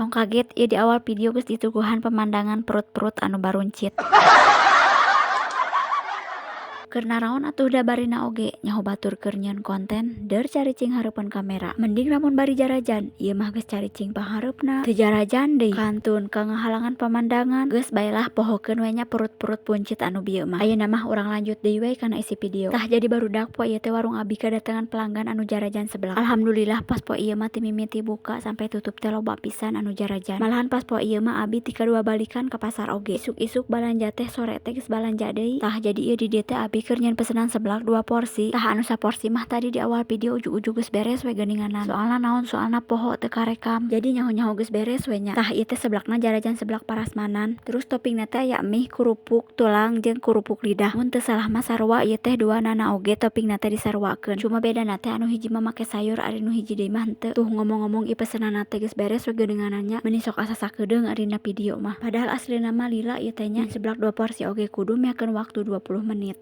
Tong kaget ieu di awal video geus disuguhan pemandangan perut-perut anu baruncit. Keur naraon atuh da barina oge nyaho batur keur nyieun konten deur caricing hareupeun kamera. Mending lamun bari jarajan, ieu mah geus caricing panghareupna, teu jarajan deui kantun ka ngahalangan pemandangan. Geus bae lah, pohokeun we nya perut-perut buncit anu bieu mah. Ayeuna mah urang lanjut deui we kana isi video. Tah, jadi barudak, poe ieu teh warung abi kadatangan pelanggan anu jarajan seblak. Alhamdulillah, pas poe ieu mah ti mimiti buka sampai tutup teh loba pisan anu jarajan. Malahan pas poe ieu mah abi tika dua balikan ka pasar oge. Isuk-isuk balanja teh, sore teh geus balanja deui. Tah, jadi ieu di dieu teh abi keur nyieun pesenan seblak dua porsi. Tah, anu saporsi mah tadi di awal video ujug-ujug geus beres we geuninganan. Soalna naon? Soalna poho teu karekam. Jadi nyaho-nyaho geus beres we nya. Tah, ieu teh seblakna jarajan seblak parasmanan. Terus toppingna teh aya mie, kerupuk tulang, jeung kerupuk lidah. Mun teu salah mah sarua ieu teh, duanana oge toppingna teh disaruakeun. Cuma bedana teh anu hiji mah make sayur, ari nu hiji deui mah henteu. Tuh, ngomong-ngomong ieu pesenanna teh geus beres we geuninganan nya. Meuni sok asa sakedeung ari dina video mah. Padahal aslina mah lila ieu teh nya. Seblak dua porsi oge kudu miakeun waktu 20 menit.